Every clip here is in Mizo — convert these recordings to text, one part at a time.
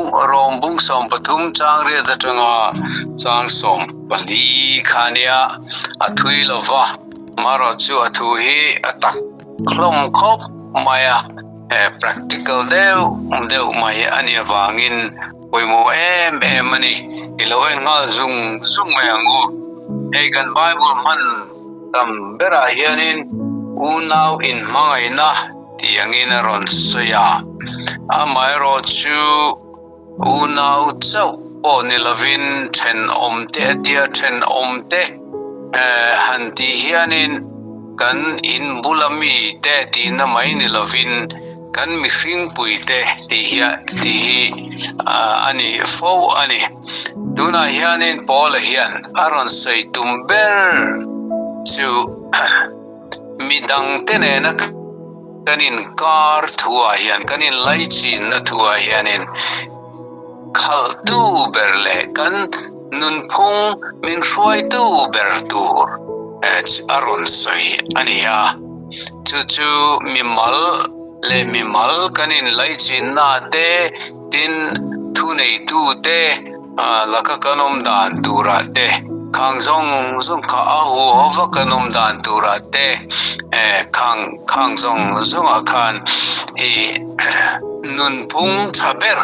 Bung Rom bung 13 chang riat atanga chang 14 kha nia a thui lova marawh chu a thu hi a tak hlawm khawp mai a practical deuh deuh mai a nih avangin pawimawh em em a ni. I lo en nghal zung zung mai ang u. Hei kan Bible hman tam berah hianin unau inhmangaihna tih angin a rawn sawi a. Amaherawh chu unau chauh pawh ni lovin thenawmte a tia thenawmte han tih hianin kan in bula mite tihna mai ni lovin kan mihringpuite tih hi tih hi a ni fo a ni. Tunah hianin Paula hian a rawn sawi tum ber chu Midangte nena kan inkar thuah hian, kan inlaichinna thuah hianin khalhtu ber leh kan nunphung min hruaitu ber tur a rawn sawi a ni a. Chu chu mimal leh mimal kan inlaichinna te, tin thuneitute, Laka kan awm dan turah te, khang zawng zawng kha a hu ho vak kan awm dan turah te, khang khang zawng zawngah khan i nunphung tha ber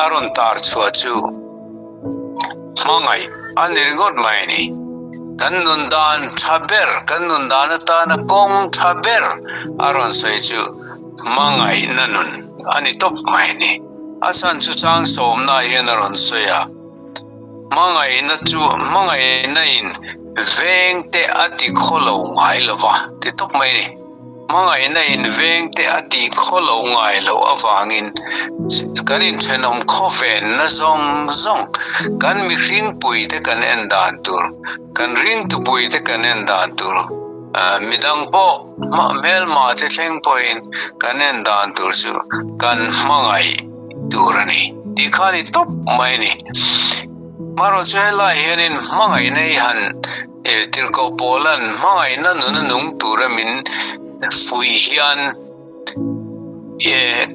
a rawn tar chhuah chu hmangaih a ni ringawt mai a ni. Kan nun dan tha ber, kan nun dan atana kawng tha ber a rawn sawi chu hmangaihna nun a ni tawp mai a ni. A chhan chu chang sawmna hian a rawn sawi a, Hmangaihna chu hmangaihna in veng te a ti khaw lo ngai lo va ti tawp mai a ni. Hmangaihna in veng te a ti khaw lo ngai lo avangin kan inthenawm khawvenna zawng zawng, kan mihringpui te kan en dan tur, kan ringtupui te kan en dan tur, midang pawh, Hmelma te thleng pawhin kan en dan tur chu kan hmangaih tur a ni tih kha a ni tawp mai a ni. Hmarawh chu helai hianin hmangaihna hi han tirhkoh pawlan hmangaihna nuna nung tura min fuih hian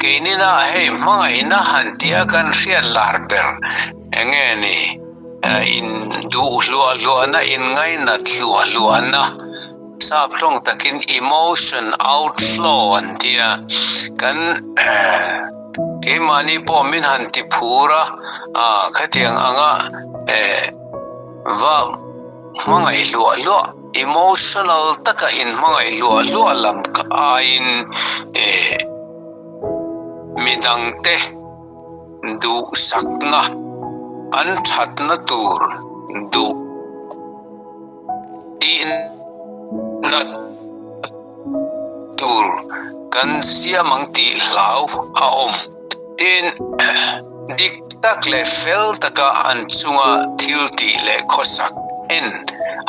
keinina hei hmangaihna han tia kan hriat lar ber eng nge ni in duh hluah hluahna in ngainat hluah hluahna Sap tawng takin emotion outflow an ti a, kan keimahni pawh min han ti phur a, khatiang anga va hmangaih hluah hluah, emotional taka inhmangaih hluah hluah lam aiin midangte duhsakna an thatna tur duh. Tihna tur kan siam ang tih hlau a awm. Tin, dik tak leh fel taka an chunga thil tih leh khawsak en,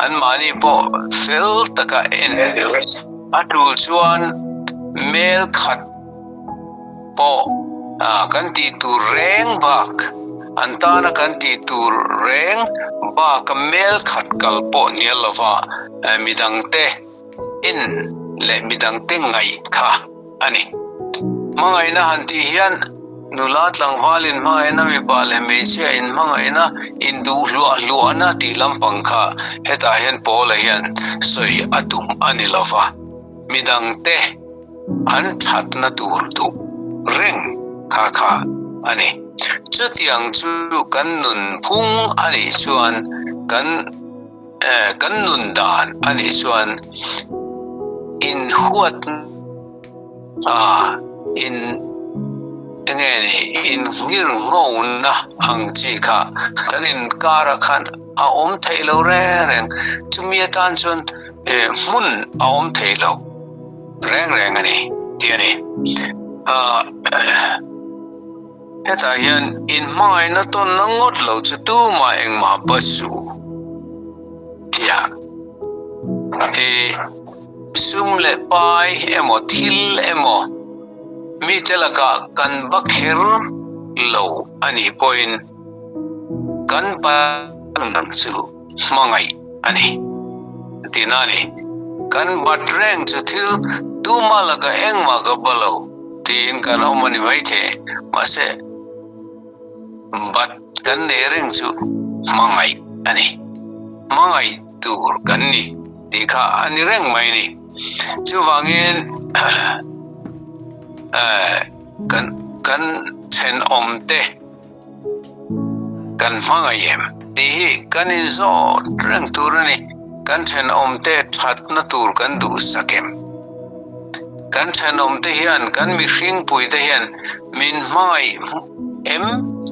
anmahni pawh fel taka en a tul chuan mel khat pawh kan tih tur reng bak, an tana kan tih tur reng baka mel khat kal pawh hnial lova midangte en leh midangte ngaih kha a ni. Hmangaihna han tih hian nula tlangvalin hmangaihna, mipa leh hmeichhia inhmangaihna, induh hluah hluahna tih lampang kha hetah hian Paula hian sawi a tum a ni lova, midangte an thatna tur duh reng kha kha a ni. Chutiang chu kan nunphung a nih chuan kan kan nun dan a nih chuan inhuat a in enge ni innghirnghona ang chi kha kan inkar ah khan a awm theih lo reng reng. Chumi atan chuan hmun a awm theih loh. Reng reng a ni tih a ni. Hetah hian inhmangaihna tawnna ngawt lo chu tumah engmah ba suh tih a i sum leh pai emaw thil emaw mite lakah kan ba kher lo a nih pawhin kan ban chu hmangaih a ni tihna a ni. Kan bat reng chu thil tuma laka engmah ka ba lo tiin kan awm a ni maithei. Mahse, Bat kan neih reng chu hmangaih a ni. Hmangaih tur kan ni tih kha a ni reng mai a ni. Chuvangin kan kan thenawmte kan hmangaih em tih hi kan inzawt reng tur a ni. Kan thenawmte thatna tur kan duhsak em? Kan thenawmte hian, kan mihringpuite hian min hmangaih em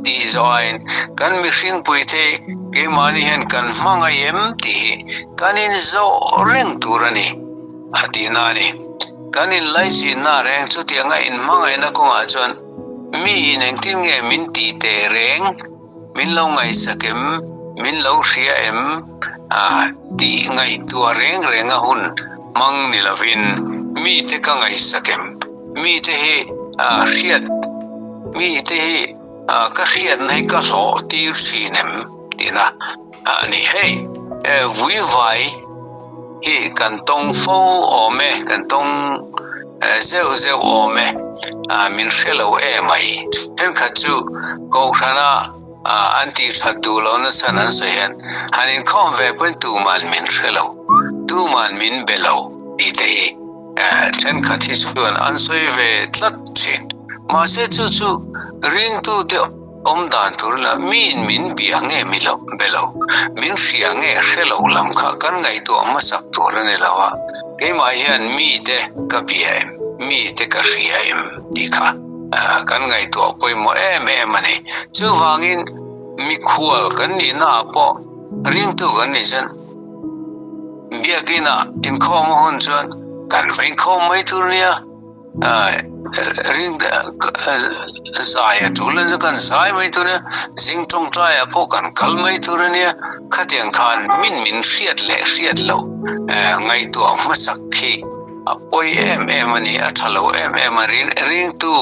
tih zawh aiin kan mihringpuite keimahni hian kan hmangaih em tih hi kan inzawh reng tur a ni a tihna a ni. Kan inlaichinna reng chutianga inhmangaihna kawngah chuan miin engtin nge min tih teh reng? Min lo ngaihsak em? Min lo hria em? A tih ngaihtuah reng reng a hun hmang ni lovin mite ka ngaihsak em? Mite hi a hriat mite hi ka hriatna hi ka hlawh tir thin em? Tihna a ni. Hei vuivai hi kan tawng fo awm e, kan tawng zeuh zeuh awm e, min hre lo e mai. Thenkhat chu Kohhrana an tih that duh lo nasa an sawi hian han inkhawm ve pawhin tuman min hre lo, tuman min be lo tih te hi thenkhat hi chuan an sawi ve tlat thin. Mahse chu chu ringtute awm dan tur lah miin min bia nge mi lo be lo, min hria nge hre lo lam kha kan ngaihtuah hmasak tur a ni lo a, keimah hian mite ka bia em, mite ka hria em tih kha kan ngaihtuah pawimawh em em a ni. Chuvangin mikhual kan nihna ah pawh ringtu kan nih chuan biakina inkhawm a hun chuan kan va inkhawm mai tur nia. Ring zai a tul a kan zai mai tur a zing tawngtai ah pawh kan kal mai tur a nia khatiang khan min min hriat leh hriat loh ngaihtuah hmasak khi a pawi em em a ni a tha lo em em a ringtu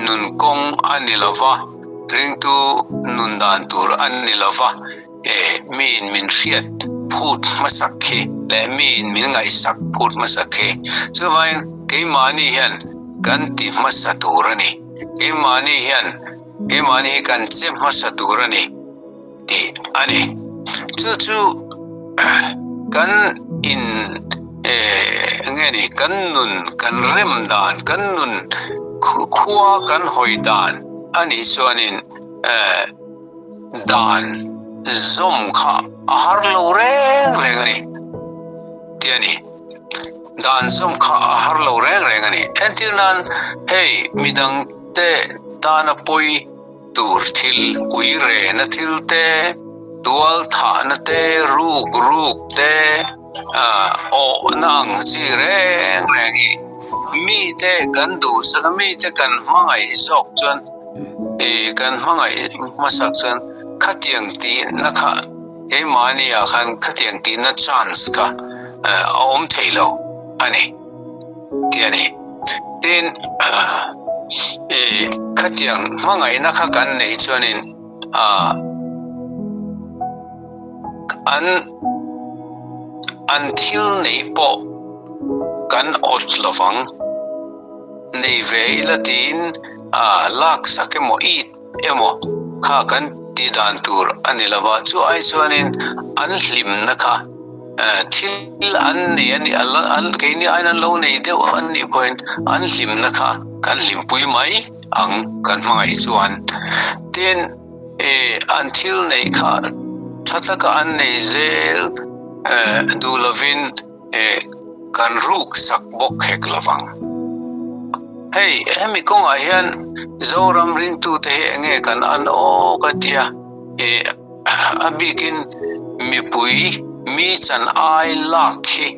nun kawng a ni lova ringtu nun dan tur a ni lova. Miin min hriat phut hmasak khi leh miin min ngaihsak phut hmasak khi. Chuvangin keimahni hian kan ti hmasa tur a ni. Keimahni hian keimahni hi kan che hmasa tur a ni tih a ni. Chu chu kan in nge ni kan nun kan rem dan kan nun khua kan hawi dan a nih chuanin Dan zawm kha a har lo reng reng a ni tih a ni. Dan zawm kha a har lo reng reng a ni. Entir nan hei midangte tana pawi tur thil, uirena thil te, tual thahna te, ruk ruk te, awhna ang chi reng reng hi mite kan duhsak a, mite kan hmangaih zawk chuan I kan hmangaih hmasak chuan khatiang tihna kha keimahni ah khan khatiang tihna chance kha a awm thei lo a ni tih a ni. Tin, i khatiang hmangaihna kha kan neih chuanin an an thil neih pawh kan awt lovang. Nei ve ila tiin a laksak emaw it emaw kha kan tih dan tur a ni lova, chu ai chuanin an hlimna kha thil an nei a ni an keini aiin an lo nei deuh an nih pawhin an hlimna kha kan hlimpui mai ang kan hmangaih chuan. Tin, an thil neih kha tha taka an nei zel duh lovin Kan ruk sak bawk hek lovang. Hei, hemi kawngah hian Zoram ringtute hi enge kan an aw ka tia, a bikin mipui mi chan ai lak hi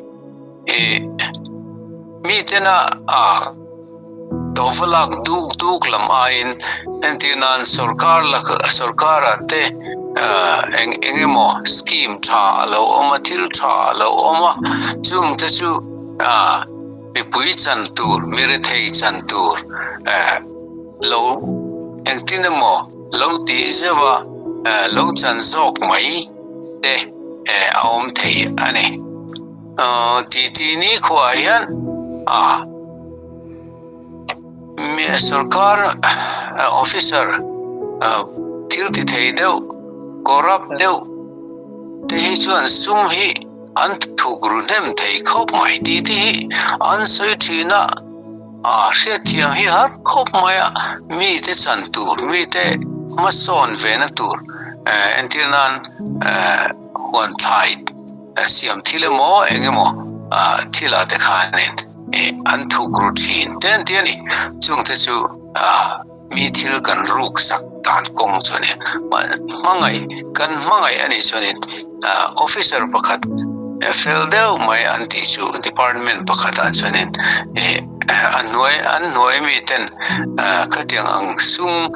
mitena a Tawva lak duk duk lam aiin entir nan sorkar lak sorkarah te eng eng emaw scheme tha a lo awm a, thil tha a lo awm a, chung te chu mipui chan tur, mi rethei chan tur lo engtin emaw lo tih zeuh a, lo chan zawk mai te a awm thei a ni. Titi nikhua hian a. Sorkar officer Thil ti thei deuh, corrupt deuh te hi chuan sum hi an thuk ru hnem thei khawp mai tih te hi an sawi thin a, a hriatthiam hi har khawp mai a, mite chan tur, mite hmasawn ve na tur entir nan huan thlai siam thil emaw eng emaw thil ah te khanin an thuk ru thin te an ti a ni, chungte chu. Mi thil kan ruk sak dan kawng chu a ni. Hmangaih, kan hmangaih a nih chuanin officer pakhat fel deuh mai an tih chu department pakhatah chuanin a hnuai an hnuai miten khatiang ang sum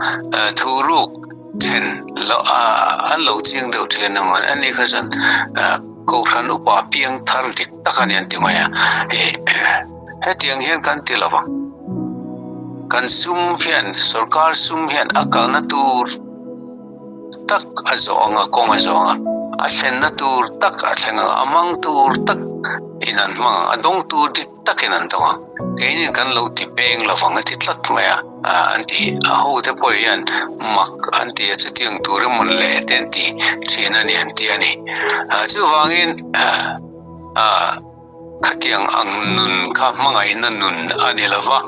thu ruk then loh an lo ching deuh thin ang a ni kha chuan kohhran upa piang thar dik tak a ni an ti mai a. Hetiang hian kan ti lo vang. Kan sum hian, sorkar sum hian a kalna tur tak a zawh ang a, kawng a zawh ang a, a thlenna tur tak a thleng ang a, a mang tur tak in an hmang ang, a dawng tur dik takin an dawng ang. Keinin kan lo ti peng lo vang a ti tlat mai a, an ti. A hote pawh hian mak an ti a, chutiang tur emawn le te an ti thin a ni an ti a ni. Chuvangin, Khatiang ang nun kha hmangaihna nun a ni lo va,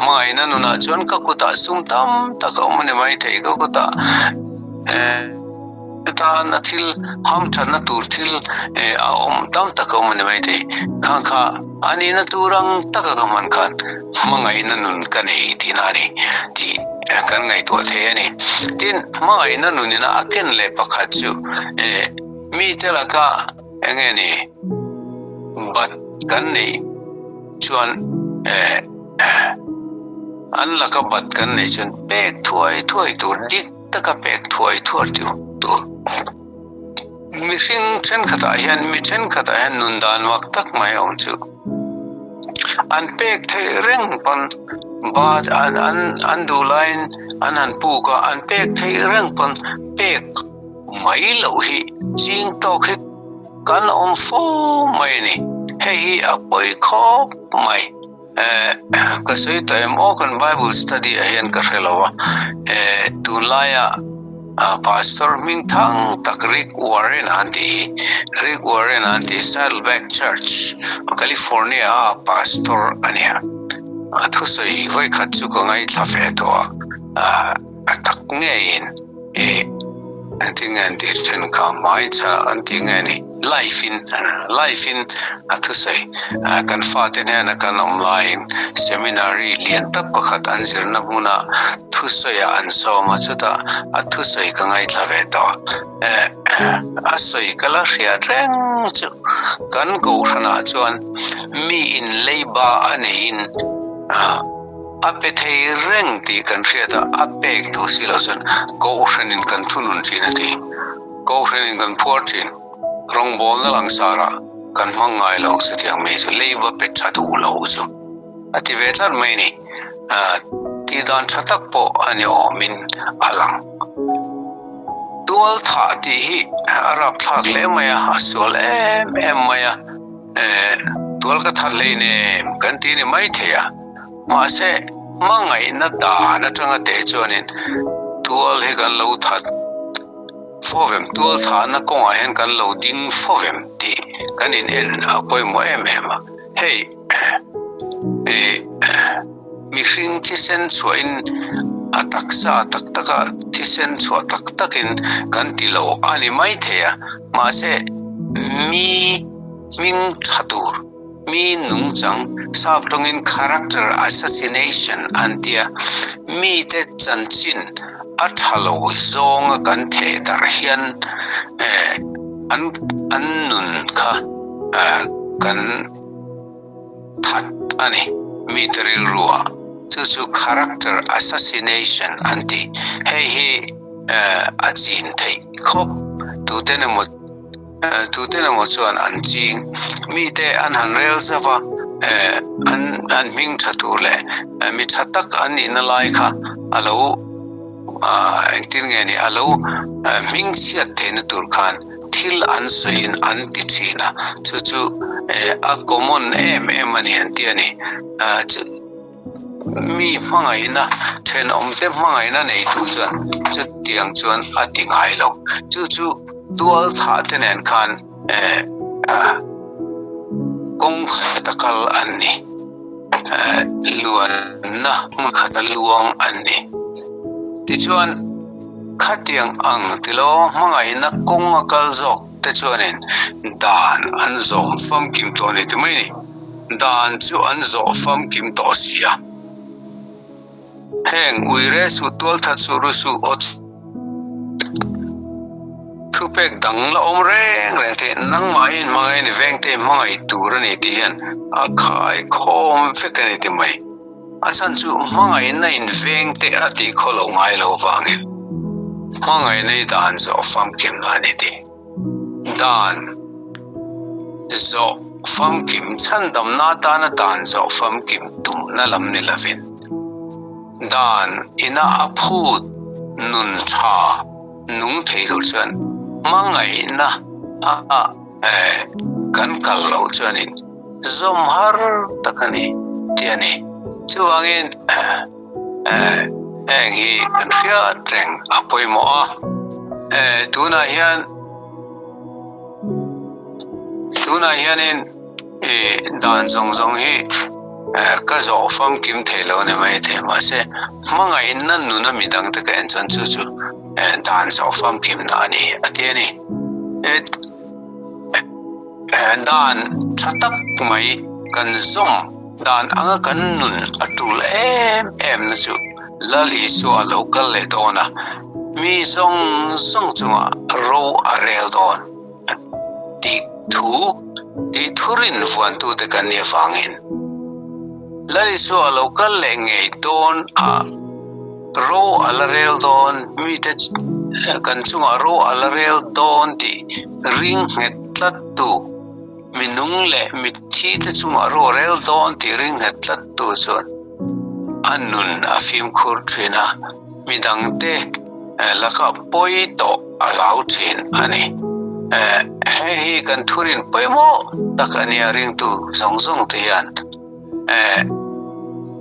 hmangaihna nunah chuan ka kutah sum tam tak a awm a ni maithei, ka kutah tana thil hamthatna tur thil a awm tam tak a awm a ni maithei, khang kha a nihna tur ang taka ka hman khan hmangaihna nun ka nei tihna a ni tih kan ngaihtuah thei a ni. Tin, hmangaihna nunina a ken leh pakhat chu mite laka Eng nge ni bat kan neih chuan eh an laka bat kan neih chuan pek thuai thuai tur dik taka pek thuai thuai tur mihring thenkhatah hian mi thenkhatah hian nun dan mak tak mai a awm chu an pek theih reng pawn bat an an an duh laiin an han puk a an pek theih reng pawn pek mai loh hi ching tawk hi kan awm fo mai a ni. Hei hi a pawi khawp mai. Eh, ka sawi tawh em aw kan Bible study ah hian ka hre lo a. Eh, tunlaia Pastor hming thang tak Rick Warren an tih hi, Rick Warren an tih Saddleback Church, California a pastor a nia. A thusawi vawikhat chu ka ngaithla ve tawh a, a tak ngeiin. Eh, an ti nge an tih then kha hmai chha an ti nge ni life in life in a thusawi kan fate hnena kan awm laiin seminary lian tak pakhat an zirna hmuna thusawi ah an sawm a chutah a thusawi ka ngaithla ve tawh eh a sawi ka la hriat reng chu kan kohhranah chuan mi in leiba a neiin ah A pe thei reng tih kan hriat a, a pek duh si lo chuan Kohhranin kan thunun thin a ti. Kohhranin kan phuar thin. Rawngbawlna langsarah kan hmang ngai lo chutiang mai chu leiba pe tha duh lo chu a ti ve tlat mai ni. Tih dan tha tak pawh a ni awmin a lang. Tual thah tih hi a rapthlak hle mai a, a sual em em mai a. Tual ka that hleinem kan ti ni mai thei a. Mahse, hmangaihna dan atanga teh chuanin tual hi kan lo that fawvem, tual thahna kawngah hian kan lo ding fawvem tih kan in en a pawimawh em em a. Hei ih mihring thisen chhuahin a taksa tak taka thisen chhuah tak takin kan ti lo a ni maithei a, mahse mi hming tha tur. Mi nungchang, sap tawngin character assassination an tia, mite chanchin a tha lo zawnga kan theh darh hian an an nun kha kan that a ni mite rilru ah. Chu chu character assassination an ti. Hei hi a chin theih khawp tuten emaw Tuten emaw chuan an ching mite an han rel zauh a, an an hming tha tur leh mi tha tak an nihna lai kha a lo engtin nge ni a lo hming chhiat theihna tur khan thil an sawiin an ti thin a, chu chu a common em em a ni an ti a ni. Mi hmangaihna, thenawmte hmangaihna neitu chuan chutiang chuan a ti ngai lo. Chu chu tual thah te nen khan kawng khata kal an ni, luanna hmun khata luang an ni. Tichuan, khatiang ang tilo hmangaihna kawng a kal zawk te chuanin dan an zawm famkim tawh a ni ti mai a ni. Dan chu an zawh famkim tawh si a. Heng uire suh tualthat suh ru suh aw thupek dang la awm reng reng thei nangmahin hmangaih a ni vengte hmangaih tur a ni tih hian a khaikhawm vek a ni ti mai. A chhan chu hmangaihna in vengte a tih khaw lo ngai lo vangin hmangaihna i dan zawh famkim a ni tih. Dan zawh famkim chhandamna atana dan zawh famkim tumna lam ni lovin, dan ina a phut nun tha nung thei tur chuan hmangaihna a kan kal loh chuanin zawm har tak a ni tih a ni. Chuvangin heng hi kan hriat reng a pawimawh a, tunah hian tunah hianin ih dan zawng zawng hi ka zawh famkim thei lo a ni mai thei mahse hmangaihna nuna midang te ka en chuan chu chu dan zawh famkimna a ni a ti a ni. Dan tha tak mai kan zawm dan anga kan nun a tul em em na chu Lal Isua a lo kal leh dawn a, mi zawng zawng chungah ro a rel dawn a tih thu tih thurin vuantute kan nih avangin Lal Isua a lo kal leh ngei dawn a, ro a la rel dawn mite kan chungah ro a la rel dawn tih ring nghet tlat tu, mi nung leh mitthi te chungah ro a rel dawn tih ring nghet tlat tu chuan a nun a fimkhur thin a, midangte lakah pawi tawh a hlau thin a ni. Heng hi kan thurin pawimawh tak a nia ringtu zawng zawng te hian.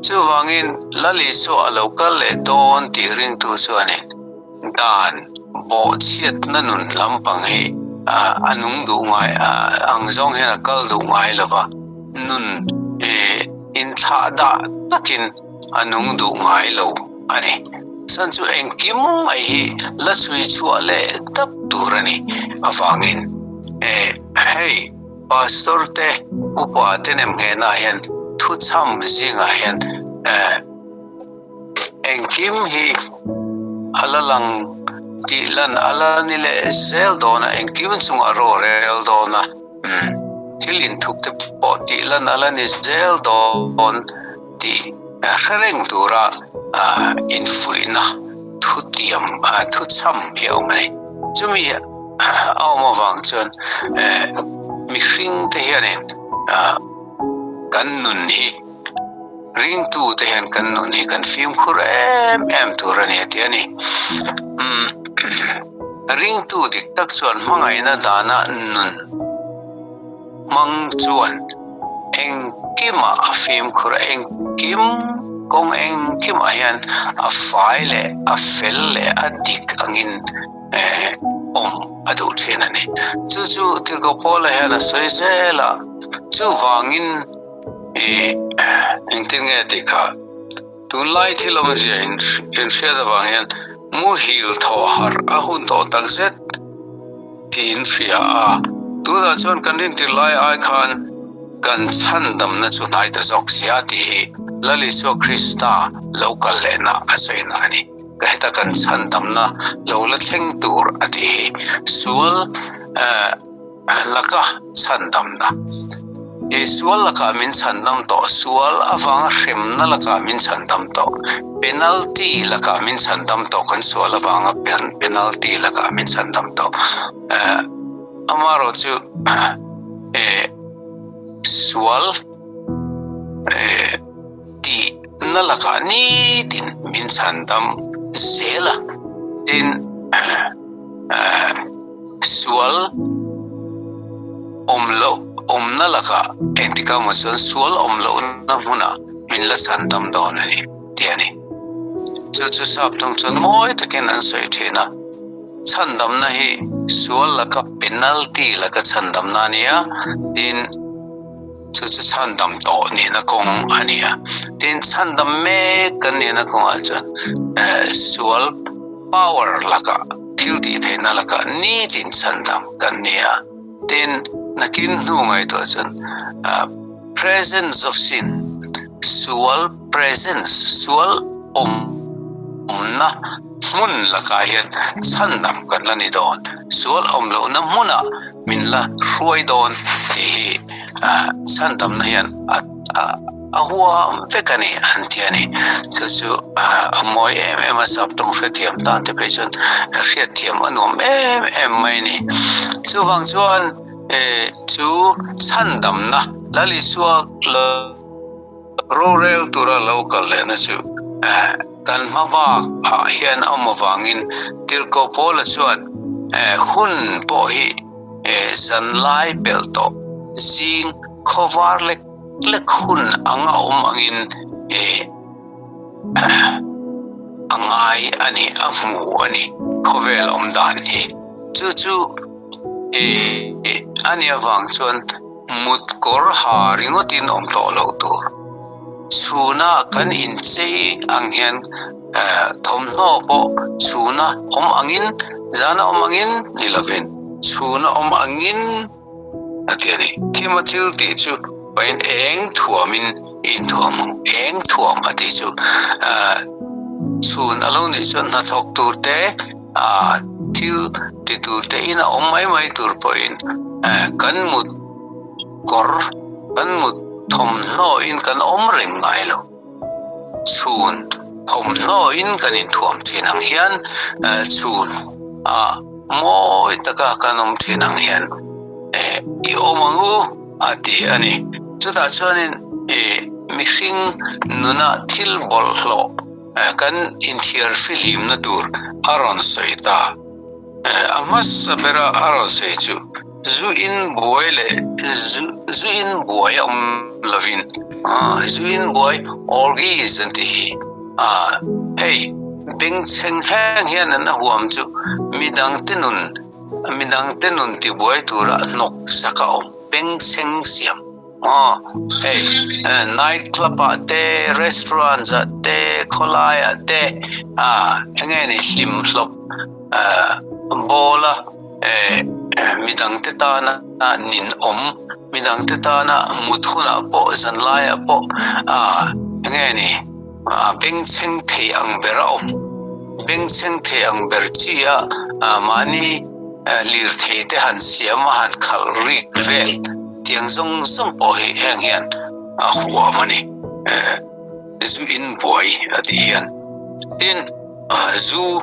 Chuvangin Lal Isua a lo kal leh dawn tih ringtu chuanin dan bawhchhiatna nun lampang hi a nung duh ngai ang zawng hian a kal duh ngai lo va, nun inthlah dah takin a nung duh ngai lo a ni. Chhan chu engkim mai hi la chhui chhuah leh dap tur a ni avangin hei Pastor te upa te nem nghenah hian thuchham zingah hian Engkim hi a la lang tih lan a la ni leh zel dawn a, engkim chungah ro a rel dawn a, thil inthup te pawh tih lan a la ni zel dawn tih hre reng tura infuihna thutiam thuchham hi a awm a ni. Chumi a awm avang chuan mihring te hianin kan nun hi Ringtu te hian kan nun hi kan fimkhur em em tur a ni a ti a ni. Umm ringtu dik tak chuan hmangaihna dana nun hmang chuan engkimah a fimkhur a, engkim kawng engkimah hian a fai leh a fel leh a dik angin awm a duh thin a ni. Chu chu Tirhkoh Paula hian a sawi zel a, chuvangin I engtin nge tih kha tunlai thil awmzia in hriat avang hian muhil thawh harh a hun tawh tak zet tih in hria a, tunah chuan kan rintir lai ai khan kan chhandamna chu hnai ta zawk sia tih hi Lal Isua Krista lo kal lehna a sawina a ni. Ka heta kan chhandamna lo la thleng tur a tih hi sual laka chhandamna. I sual lakah min chhandam tawh, sual avanga hremna lakah min chhandam tawh, penalty lakah min chhandam tawh, kan sual avanga penalty lakah min chhandam tawh. Amaherawh chu sual tihna lakah nitin min chhandam zel a, tin Sual awm loh awmna lakah engtikah maw chuan sual awm lohna hmunah min la chhandam dawn a ni tih a ni. Chu chu sap tung chuan mawi takin an sawi thin a, chhandamna hi sual laka penalty laka chhandamna a ni a, tin chu chu chhandam tawh nihna kawng a ni a. Tin chhandam mek kan nihna kawngah chuan sual power laka thil tih theihna laka nitin chhandam kan ni a. Tin nakin hnu ngaihtuah chuan presence of sin, sual presence, sual awmna hmun lakah hian chhandam kan la ni dawn, sual awm lohna hmunah min la hruai dawn tih hi chhandamna hian a huam vek a ni an ti a ni. Chu chu a mawi em em a, sap tawng hrethiam tan te phei chuan hriatthiam a nuam em em mai a ni. Chuvang chuan chu chhandamna Lal Isua rorel tura lo kal lehna chu kan hma bak ah hian a awm avangin Tirhkoh Paula chuan hun pawh hi zanlai pelh tawh zing khawvar lek lek hun anga awm angin a ngai a ni, a hmu a ni khawvel awm dan hi. Chu chu a nih avang chuan mut kawr ha ringawtin awm tawh loh tur. Chhuna kan inchei ang hian thawmhnaw pawh chhuna awm angin, zana awm angin ni lovin, chhuna awm angin a ti a ni. Thima thil tih chu pain eng thuamin i inthuam ang, eng thuam a tih chu chhun a lo nih chuan hnathawk tur te, thil ti tur te in a awm mai mai tur pawhin kan mut kawr, kan mut thawmhnaw in kan awm reng ngai lo. Chhun thawmhnaw in kan inthuam thin ang hian chhun ah mawi taka kan awm thin ang hian i awm ang u a ti a ni. Chutah chuanin mihring nuna thil bawlhhlawh kan inthiar fihlimna tur a rawn sawi ta. A hmasa bera a rawn sawi chu zu in buai leh zu in buai a awm lovin zu in buai orgies an tih hi hei bengchheng hleng hian an a huam chu midangte nun midangte nun tibuai tura hnawk sak a awm bengchheng siam. Aw, hei night club ah te, restaurants ah te, khawlai ah te ah enge ni hlim hlawp ball a midang te tana nin awm, midang te tana mut hunah pawh zanlai ah pawh enge ni bengchheng thei ang ber a awm, bengchheng thei ang ber chi a mahni lirthei te han siam a han khalh rik vel. Tiang zawng zawng pawh hi heng hian a huam a ni. Zu in buai a tih hian. Tin, zu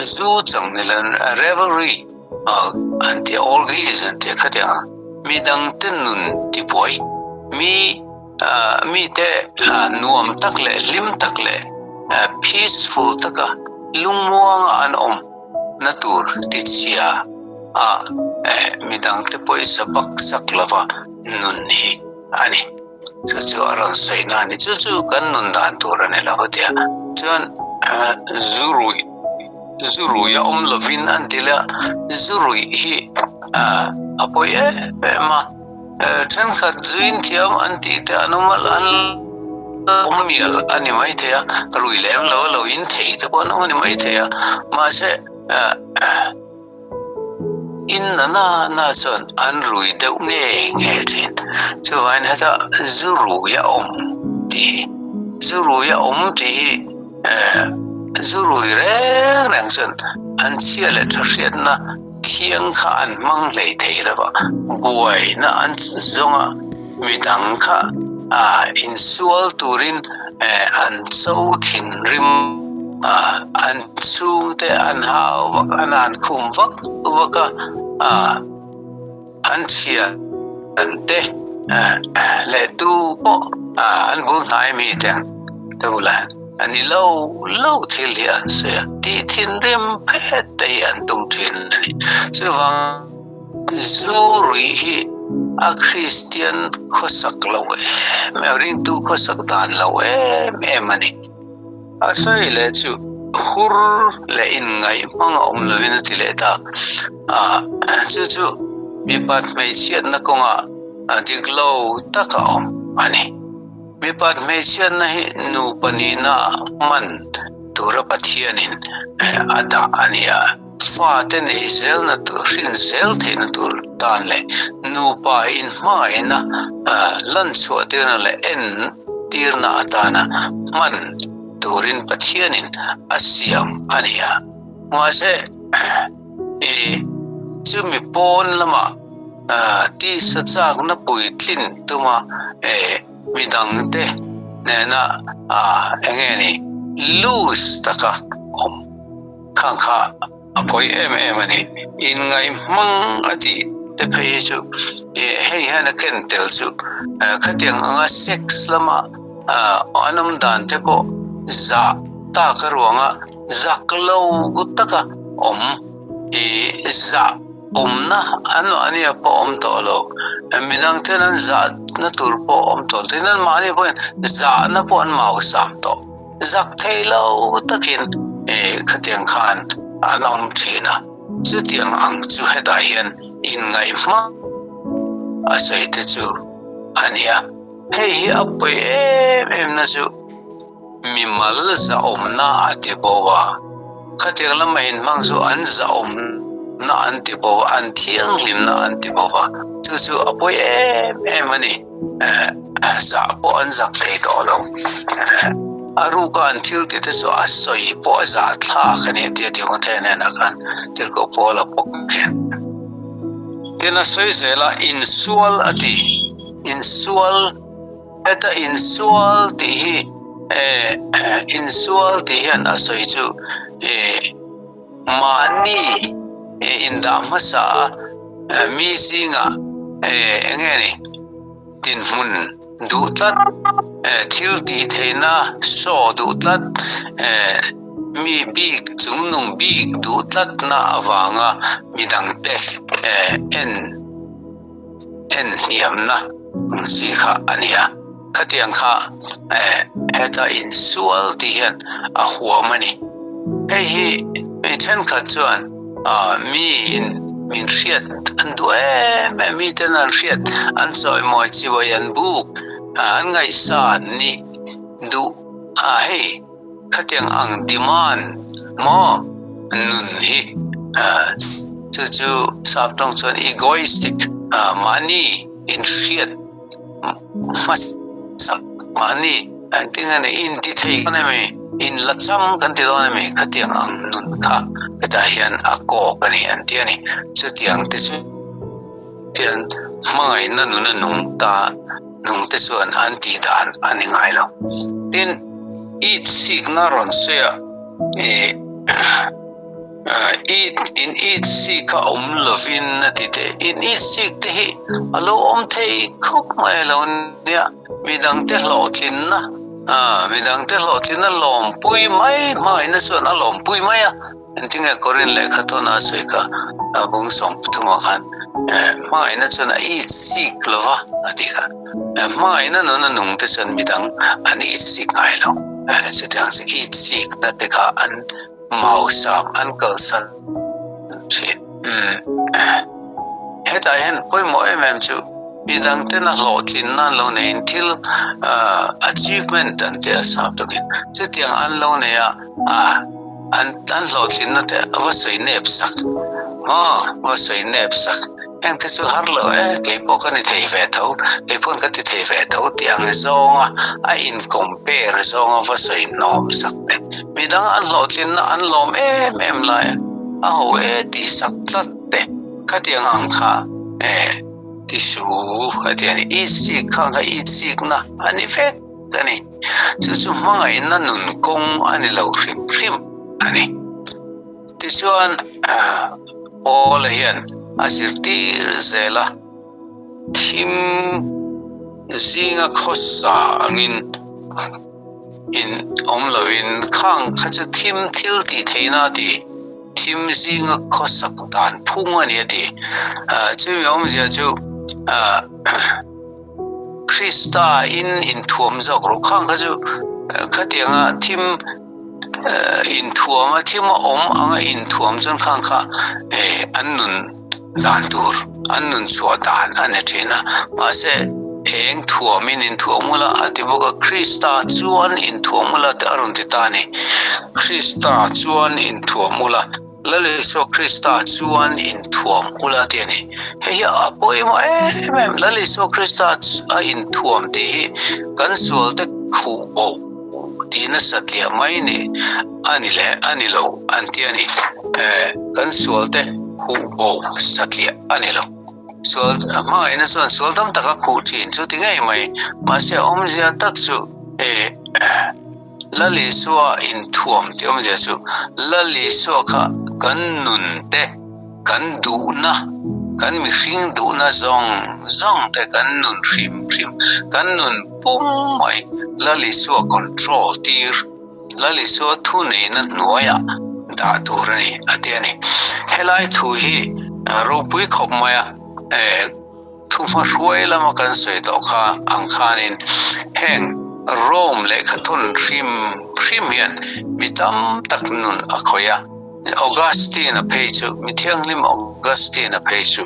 zu chang ni lo revelry an tih a, orgies an tih a khatiang a, midangte nun tibuai, mi mite nuam tak leh hlim tak leh peaceful taka lungmuanga an awm na tur tichhia a midangte pawisa bak sak lova nun hi a ni. Chu chu a rawn sawi na a ni. Chu chu kan nun dan tur a ni lo tia. Chuan zu ruih zu rui a awm lovin an ti leh a, zu ruih hi a pawi em em a. Thenkhat zuin thiam an tih te an awm a, an awm mial a ni maithei a, rui lem lo a lo in thei te pawh an awm a ni maithei a, mahse in na na na chuan an rui deuh nge nge thin. Chuvangin heta zu rui a awm tih hi, zu rui a awm tih hi zu rui reng reng chuan an chhia leh tha hriatna Thiang kha an hmang hlei thei lo va, buaina an zawng a, midang kha insual turin an cho thinrim a, an chhungte an hau vak, an an khum vak vak a, an thiante leh tu pawh an bul hnai mite te bulah a ni lo lo thil hi an sawi a, tih thinrim phet te hi an tum thin a ni. Chuvang. Zu ruih hi a Kristian khawsak lo em em, ringtu khawsak dan lo em em a ni. A sawi leh chu hur leh inngaih hmang a awm lovin a ti leh ta. Chu chu mipat hmeichhiatna kawngah a dik lo tak a awm a ni. Mipat hmeichhiatna hi nupa nihna hman tura Pathianin a dah a ni a. Fate neih zelna tur, hrin zel theihna tur tan leh nupa inhmangaihna lan chhuah tirna leh en tirna atana hman turin Pathianin a siam a ni a. Mahse, i chumi pawn lama tisa chakna puitlin tuma midangte nena enge ni loose taka awm. Khang kha a pawi em em a ni. Inngaih hmang a tih te phei hi chu hei hian a ken tel chu khatiang anga sex lama an awm dan te pawh zah tak a ruanga zak lo taka awm i zah awmna an mahni ah pawh awm tawh lo. Midang ten an zahna tur pawh awm tawh lo. Tin an mahni pawhin zahna pawh an mausam tawh. Zak thei lo takin khatiang khan an awm thin a, chutiang ang chu hetah hian inngaih hma a sawi te chu a ni a. Hei hi a pawi em em na chu mimal zahawmna a ti bo a, khatiang lama inhmang chu an zahawmna an ti bo a, an thianghlimna an ti bo a, chu chu a pawi em em a ni. Zah pawh an zak thei tawh lo. A ruka an thil tih te chu a sawi pawh a zah thlak a ni tih a ti hun thei hnenah khan Tirhkoh Paula bawk hian. Tin a sawi zel a, insual a ti. Insual, heta insual tih hi insual tih hian a sawi chu Mahni indah hmasa a mi zingah eng nge ni dinhmun duh tlat, thil tih theihna show duh tlat, mi bik chungnung bik duh tlatna avanga midangte en en hniamna ang chi kha a ni a. Khatiang kha heta insual tih hian a huam a ni. Hei hi mi thenkhat chuan miin min hriat an duh em em, miten an hriat an chawimawi chibai an buk an ngaihsan nih duh a hei khatiang ang demand maw nun hi chu chu sap tawng chuan egoistic mahni inhriat hmasak mahni engtin nge ni inti thei dawn emi inla cham kan ti dawn emi khatiang ang nun kha hetah hian a kawk a ni an ti a ni chutiang te chu hian hmangaihna nuna nung ta nung te chuan an tih dan a ni ngai lo tin it sikna rawn sawi a ih It in it sik a awm lovin a ti teh. In it sik te hi a lo awm thei khawp mai a lo nia. Midangte hlawhtlinna, midangte hlawhtlinna lawmpui mai hmangaihna chuan a lawmpui mai a. Engtinge Korin lehkha tawna a sawi kha bung 13 ah khan hmangaihna chuan a it sik lova a ti kha. Hmangaihna nuna nung te chuan midang an it sik ngai lo. Chutiang chu it sikna te kha an Mausam an kalsan thin. Hetah hian pawimawh em em chu midang tena hlawhtlin nan lo neiin thil achievement an tia sap takin chutiang an lo nei a, an hlawhtlinna te a va sawi nep sak va sawi nep sak. Hengte chu har lo e, kei pawh ka ni thei ve tho, kei pawn ka ti thei ve tho tih ang zawnga a in compare zawnga va sawi hnawm sak te. Midang an hlawhtlinna an lawm em em lai a, a ho e tih sak tlat te, khatiang ang kha e ti su khatiang a ni. Itsik khang kha itsikna a ni vek a ni. Chu chu hmangaihna nun kawng a ni lo hrim hrim a ni. Tichuan, Paula hian a zirtir zel a, thim zinga khawsa angin in awm lovin khang kha chu thim thil tih theihna a ti. Thim zinga khawsak dan phung a ni a ti. Chumi awmzia chu Krista in inthuam zawk rawh khang kha chu khatianga thim inthuam a thim a awm anga inthuam chuan khang kha an nun dan tur an nun chhuah dan a ni thin a mahse eng thuamin inthuam ula a ti bawk a Krista chuan inthuam ula tih a rawn ti ta a ni Krista chuan inthuam ula Lal Isua Krista chuan inthuam ula tih a ni hei hi a pawimawh em em Lal Isua Krista a inthuam tih hi kan sual te khuh bo tih nasa tliah mai ni a ni leh a ni lo an ti a ni. Kan sual te khuh bo satliah a ni lo. Sual hmangaihna chuan sual tam taka khuh thin chu ti ngei mai. Mahse awmzia tak chu Lal Isua inthuam tih awmzia chu Lal Isua kha kan nun te, kan duhna, kan mihring duhna zawng zawng te kan nun hrim hrim, kan nun pum mai Lal Isua control tir. Lal Isua thu neihna hnuaiah dah tur a ni, a ti a ni. Helai thu hi ropui khawp mai a, thu hmahruai lama kan sawi tawh kha ang khanin heng Rome lehkhathawn hrim hrim hian mi tam tak nun a khawih a. Augustine-a phei chu, mi thianghlim Augustine-a phei chu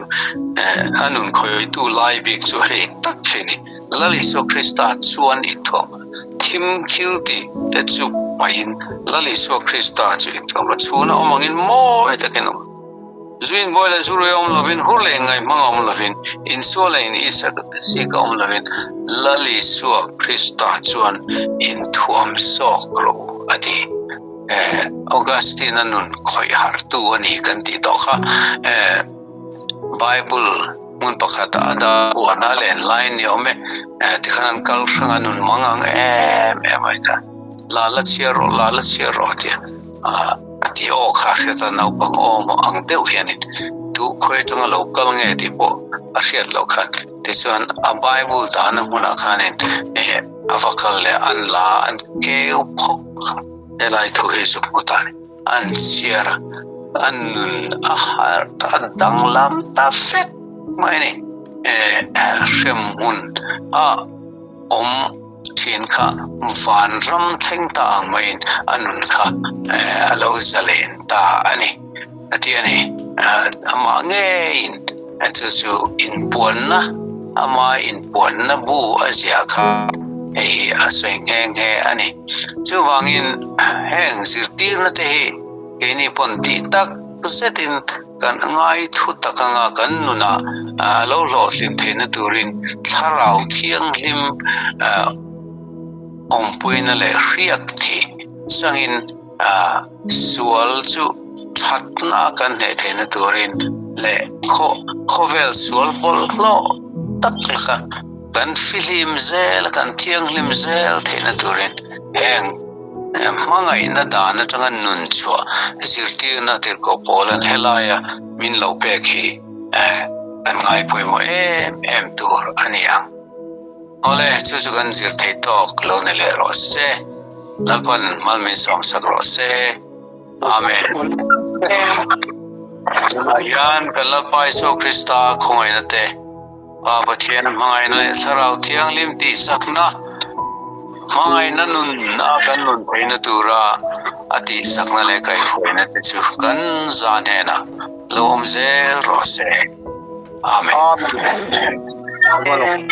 a nun khawitu lai bik chu hei tak hi a ni. Lal Isua Krista chuan inthuam thim thil tih te chu pahin Lal Isua Krista chu inthuam a chhun a awm angin mawi takin awm. Zu inbuai leh zu rui a awm lovin, hur leh inngaihmang a awm lovin, insual leh in isik a awm lovin Lal Isua Krista chuan inthuam zawk rawh u a ti. Augustine-a nun khawih harhtu a ni kan tih tawh kha. Bible hmun pakhat a da huan a len lai ni awm e tikhan an kal hrang a nun mang ang em em ai kha la la chhiar rawh la la chhiar rawh tia a ti aw kha hriat a naupang aw maw ang deuh hianin tu khawi atanga lo kal nge tih pawh a hriat loh khan tichuan a Bible dahna hmunah khanin a va kal leh an la an keu phawk helai thu hi chu hmu ta a ni. An chhiar a, an nun a harh ta, a danglam ta vek mai a ni. Hremhmun a awm thin kha vanram thleng ta ang maiin a nun kha a lo zalen ta a ni a ti a ni. Amah ngeiin chu chu inpuanna, ama inpuanna bu a ziah kha hei hi a sawi nghe nghe a ni. Chuvangin heng zirtirna te hi keini pawn tih tak zetin kan ngai thu tak anga kan nunah a lo hlawhtlin theihna turin thlarau thianghlim awmpuina leh hriak thih changin sual chu thatna kan hneh theihna turin leh khawvel sual bawlhhlawh tak laka Kan fihlim zel, kan thianghlim zel theihna turin heng hmangaihna dan atanga nun chhuah zirtirna tirhkoh pawlan helaia min lo pek hi kan ngaipawimawh em em tur a ni ang. Awle, chu chu kan zir theih tawk lo ni leh rawh se. Lalpan mal min sawmsak rawh se. Amen. Tunah hian kan Lalpa Isua Krista khawngaihna te, Pa Pathian hmangaihna leh Thlarau Thianghlim tihsakna, hmangaihna nun a kan nun theihna tura a tihsakna leh kaihhruaina te chu kan za hnenah lo awm zel rawh se. Amen. Amen.